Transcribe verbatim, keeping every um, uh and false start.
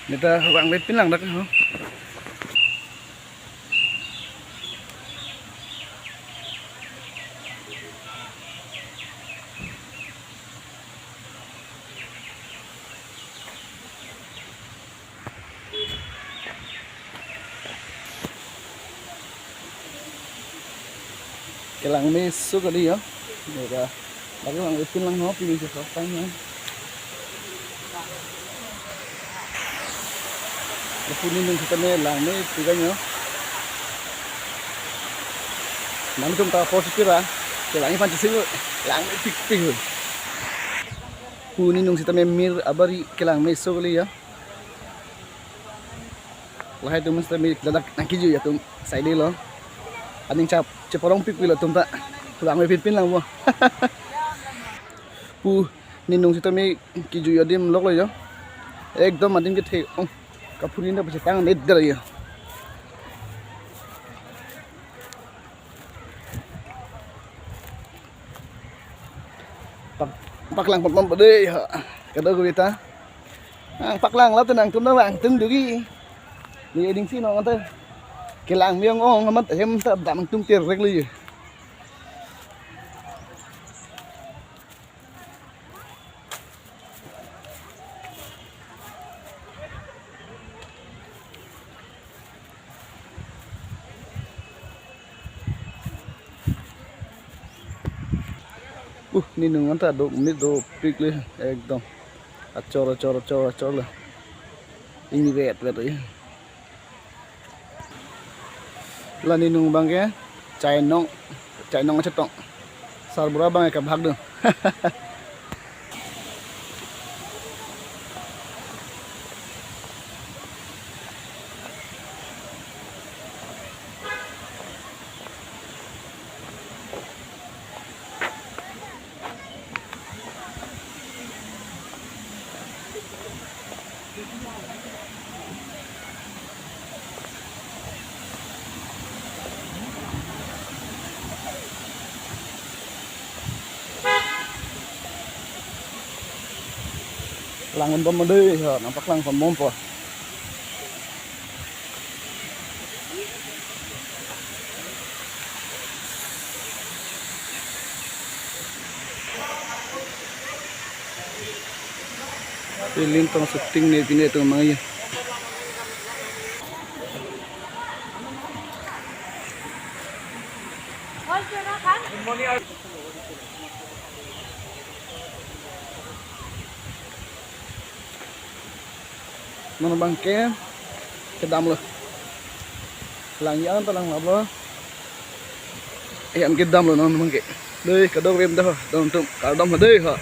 Neta vangve pinlang dak ho. Kelang meso kali ya. Neta lake vangve pinlang ho, pini ke first time ya. Lapu Ninung sitame langmepik anyo. Nangtum ta apor sipira, kelang ipan chising, langmepikpik. Pu Ninung sitame mir abari kelang meso kali ya. Lahai atum sitame ladak nangkijui atum saide lo. Aning chap cheporongpikpik lo atum ta. Vangve pinpin lang bo. Pu Ninung sitame kijui adim lok lo yo. Ekdom adim kethe. Oh, kaphurin ta pachetang net dar yo. Pak, paklang pon pon dei ha. Kadokave ta. Ang paklang la tenang tum na vang tum dugi. Ni ding si no ta. Kelang miyong ong amat hem ta dam tum tir rek li. Uh, Ninung anta dopik dopik le, ekdom. Achor, achor, achor, achor le. Ingni vet, vet ya. La Ninung abang ke, chainong, chainong achetong. Sarbura abang ke kabhag do. Lang pon bom dei, ha, nangpaklang pon bom po. Film tong shooting ne pine tum mangai. Non abang ke kedam lo. Lang ya ta langlap lo. Yan kedam lo non abang ke. Dei, kadokave dam ho, dam tum, kardom ho dei ho.